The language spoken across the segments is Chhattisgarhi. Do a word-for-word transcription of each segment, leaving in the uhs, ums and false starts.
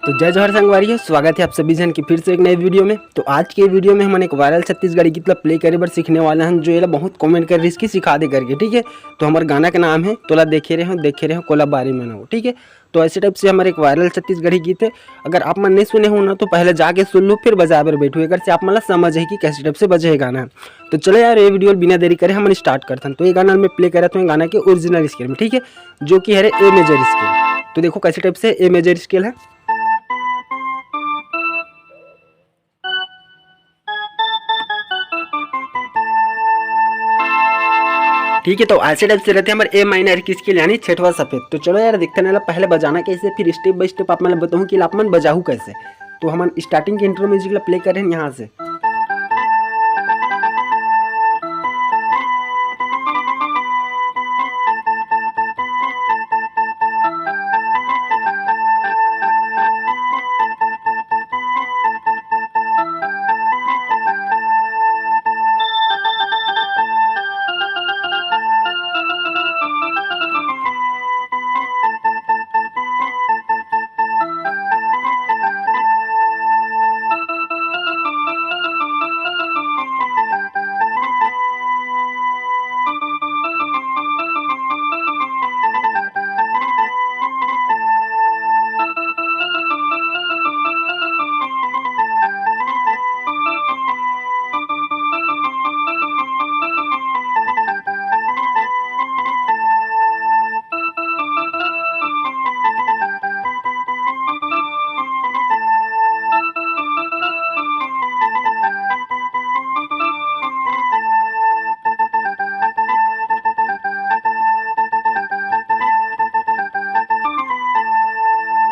तो जय जोहार संगवारी हो, स्वागत है आप सभी जन के फिर से एक नए वीडियो में। तो आज के वीडियो में हमन एक वायरल छत्तीसगढ़ी गीत ला प्ले करे बर सीखने वाला हन, जो एला बहुत कमेंट कर रहिस कि सिखा दे करके, ठीक है। तो हमर गाना के नाम है तोला देखे रहे हो, देखे रहे हो कोला बारी में ना हो, ठीक है। तो ऐसे टाइप से हमर एक वायरल छत्तीसगढ़ी गीत है। अगर आप मन नहीं सुने हो ना, तो पहले जाके सुन लो, फिर बजाए बर बैठो, एकर से आप मन ला समझ है कि कैसे टाइप से बजे है गाना। तो चलो यार, ये वीडियो बिना देरी करे हमन स्टार्ट करथन। तो ये गाना मैं प्ले करत हूँ गाना के ओरिजिनल स्केल में, ठीक है, जो कि हरे ए मेजर स्केल। तो देखो कैसे टाइप से ए मेजर स्केल है। ठीक है, तो ऐसे टाइप से रहते हमारे ए माइनर की स्केल, यानी छठवां सफेद। तो चलो यार, देखते हैं ना, पहले बजाना कैसे, फिर स्टेप बाय स्टेप आप मन ला बताऊँ कि आप मन बजाहू कैसे। तो हमन स्टार्टिंग के इंट्रो म्यूजिक ला प्ले करें यहाँ से।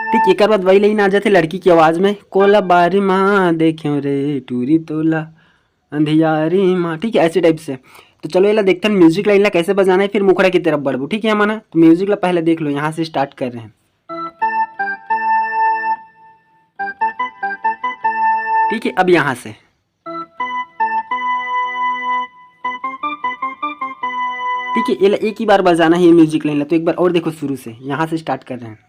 ठीक, एकर बाद वही लाइन आ जाथे लड़की की आवाज़ में, "कोला बारी माँ देख्यो रे टूरी तोला अंधियारी माँ", ठीक है, ऐसे टाइप से। तो चलो, एला देखथन म्यूजिक लाइन ला कैसे बजाना है, फिर मुखड़ा की तरफ बढ़बो, ठीक है। हमन तो म्यूजिक ला पहले देख लो, यहाँ से स्टार्ट कर रहे हैं, ठीक है। अब यहाँ से, ठीक है, एला एक ही बार बजाना है ये म्यूजिक लाइन ला। तो एक बार और देखो शुरू से, यहाँ से स्टार्ट कर रहे हैं।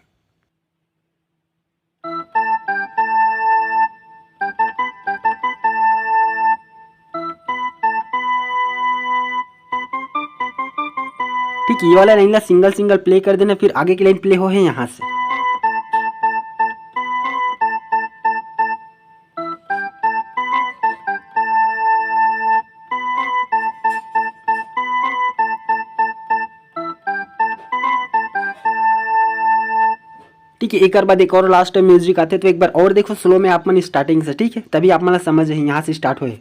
ठीक, ये वाला लाइन ला सिंगल सिंगल प्ले कर देना, फिर आगे की लाइन प्ले हो है यहाँ से। ठीक है, एकर बाद एक और लास्ट म्यूजिक आथे, तो एक बार और देखो स्लो में आप मन स्टार्टिंग से, ठीक है, तभी आप मन ला समझ है यहाँ से स्टार्ट होए।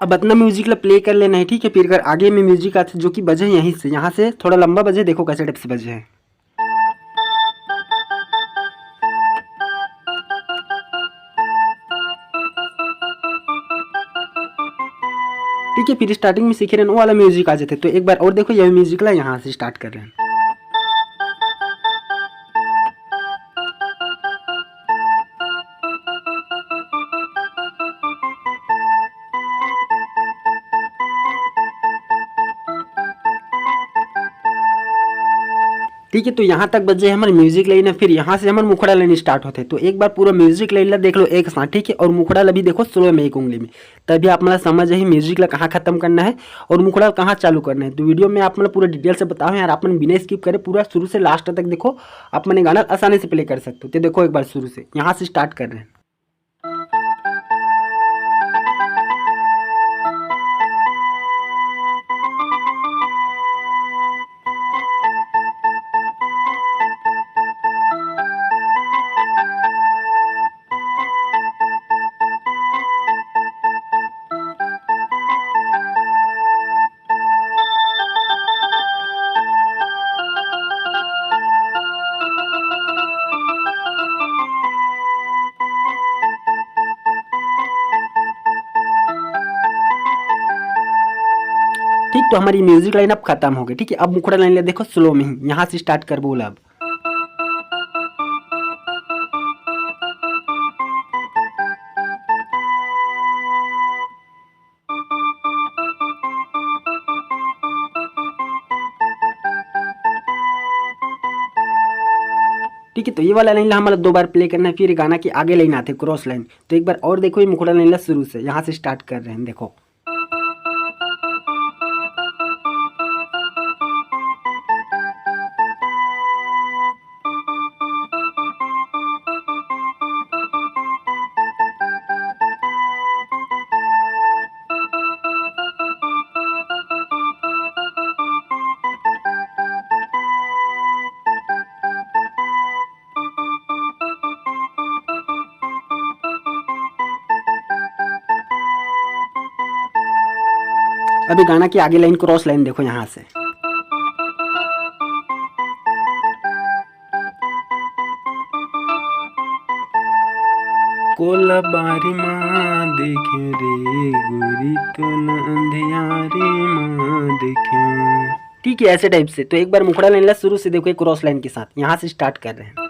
अब अतना म्यूजिक ला प्ले कर लेना है, ठीक है। फिर अगर आगे में म्यूजिक आथे जो कि बजे यहीं से, यहाँ से थोड़ा लंबा बजे, देखो कैसे टाइप से बजे है। ठीक है, फिर स्टार्टिंग में सीखे रहन वो वाला म्यूजिक आ जाथे। तो एक बार और देखो, यह म्यूजिक ला यहाँ से स्टार्ट कर रहे हैं। ठीक है, तो यहाँ तक बजे हमर म्यूजिक लाइन है, फिर यहाँ से हमर मुखड़ा लाइन स्टार्ट होथे। तो एक बार पूरा म्यूजिक लाइन ला देख लो एक साथ, ठीक है, और मुखड़ा ला भी देखो स्लो में एक उंगली में, तभी आप मन ला समझ आही म्यूजिक ला कहाँ खत्म करना है और मुखड़ा ला कहाँ चालू करना है। तो वीडियो में आप मन ला पूरा डिटेल से बताओ यार, आप मन बिना स्किप करे पूरा शुरू से लास्ट तक देखो, आप मन ये गाना आसानी से प्ले कर सकते हो। तो देखो एक बार शुरू से, यहाँ से स्टार्ट कर रहे हैं। तो हमारी म्यूजिक लाइन अब खत्म हो गई, ठीक है। अब मुखड़ा लाइन ला देखो स्लो में ही, यहाँ से स्टार्ट करबो ओला अब। ठीक है, तो ये वाला लाइन ला हमला दो बार प्ले करना है, फिर गाना के आगे लाइन आथे क्रॉस लाइन। तो एक बार और देखो ये मुखड़ा लाइन ला शुरू से, यहाँ से स्टार्ट कर रहे हैं, देखो। अभी गाना की आगे लाइन, क्रॉस लाइन देखो यहाँ से। कोला बारी मा देखे रे गोरी, तोला अंधियारी मा देखे। ठीक है, ऐसे टाइप से। तो एक बार मुखड़ा लाइन ला शुरू से देखो, एक क्रॉस लाइन के साथ यहाँ से स्टार्ट कर रहे हैं।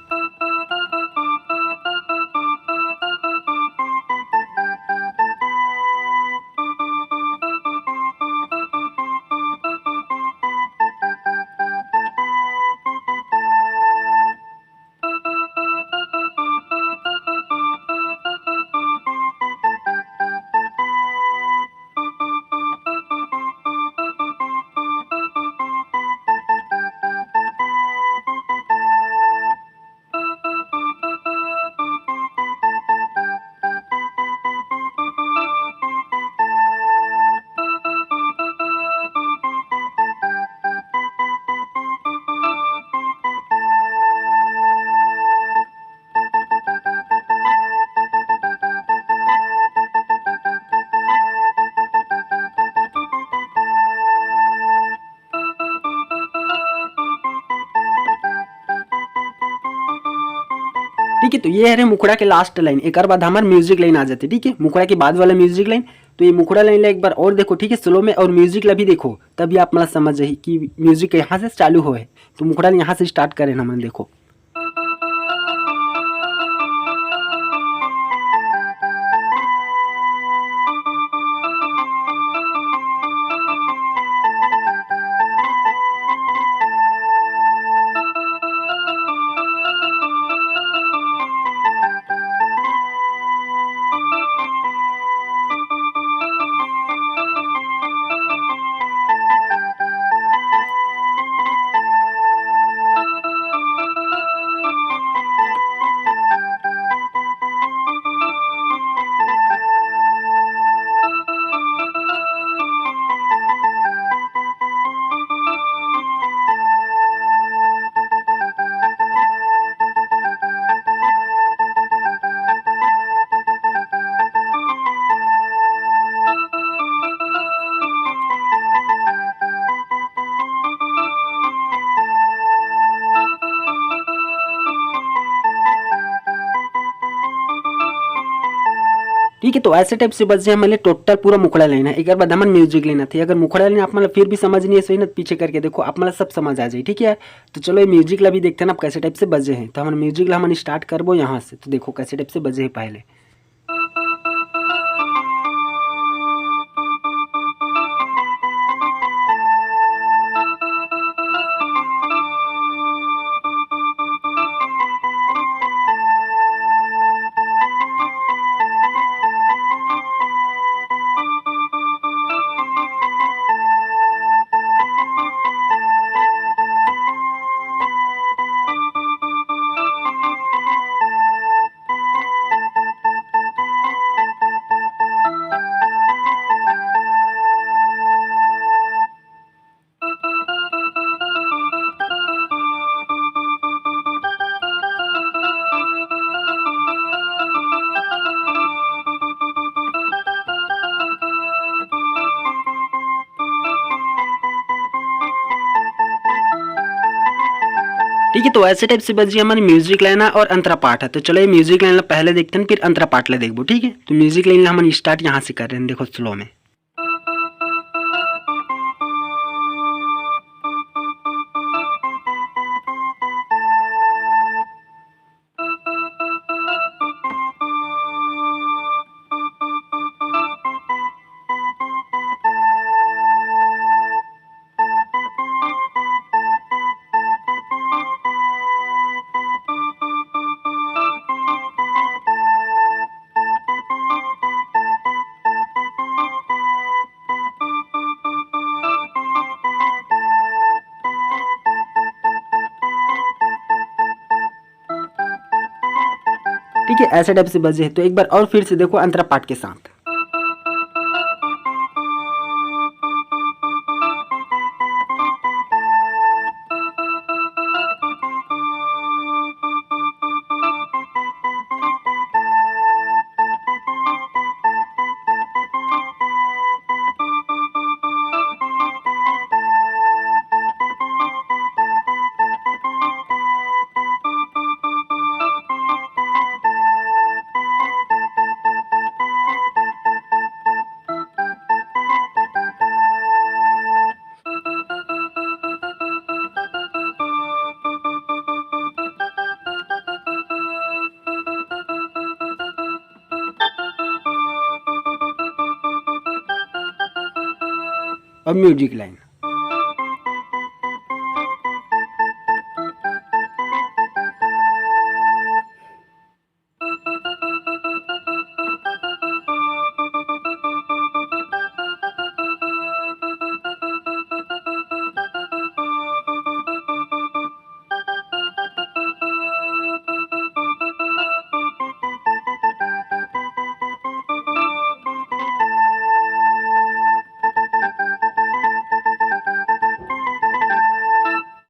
ठीक है, तो ये हरे मुखड़ा के लास्ट लाइन। एक बाद हमार म्यूजिक लाइन आ जाते, ठीक है, मुखड़ा के बाद वाला म्यूजिक लाइन। तो ये मुखड़ा लाइन ला एक बार और देखो, ठीक है, स्लो में, और म्यूजिक ला भी देखो, तभी आप मतलब समझ जाही कि म्यूजिक यहाँ से चालू होए। तो मुखड़ा यहाँ से स्टार्ट करें हमन, देखो। ठीक है, तो ऐसे टाइप से बजे हमन ले टोटल पूरा मुखड़ा लाइन। एक बार हमन म्यूजिक लाइन आथे। अगर मुखड़ा लाइन आप मन ला फिर भी समझ नहीं है, सही ना, पीछे करके देखो, आप मन ला सब समझ आ जाए, ठीक है। तो चलो, ये म्यूजिक ला भी देखते हैं ना, आप कैसे टाइप से बजे हैं। तो हमन म्यूजिक ला हमन स्टार्ट करबो यहाँ से। तो देखो, कैसे टाइप से बजे हैं पहले। ठीक है, तो ऐसे टाइप से बजी हमारी म्यूजिक लाइन और अंतरा पाठ है। तो चलो, ये म्यूजिक लाइन ला पहले देखते हैं, फिर अंतरा पाठ ला देखबो, ठीक है। तो म्यूजिक लाइन ला हमन स्टार्ट यहाँ से कर रहे हैं, देखो, स्लो में। ठीक है, ऐसे टाइप से बजे। तो एक बार और फिर से देखो अंतरा पाठ के साथ। अब म्यूजिक लाइन।